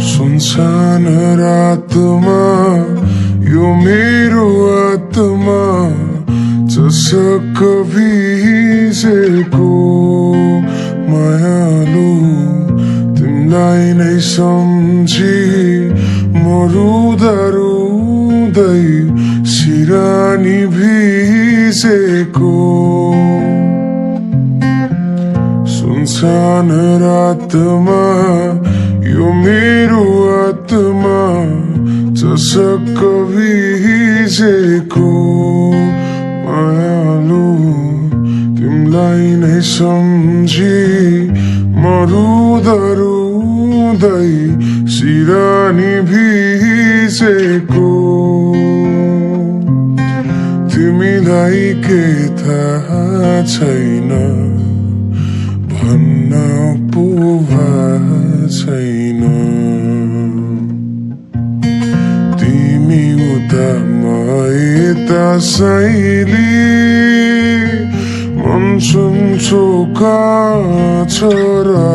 सुनसान रातमा यो मेरो आत्मा चसक्क भिजेको मायालु तिमीलाई नै सम्झी म रुँदा रुँदै सिरानी भिजेको सुनसान रातमा यो मेरो आत्मा चसक्क भिजेको मायालु तिमीलाई नै सम्झी म रुँदा रुँदै सिरानी भिजेको तिमीलाई के थाहा छैन भन्न पो छैन तिमी उता म यता शैली मन सुन्छौ का छोरा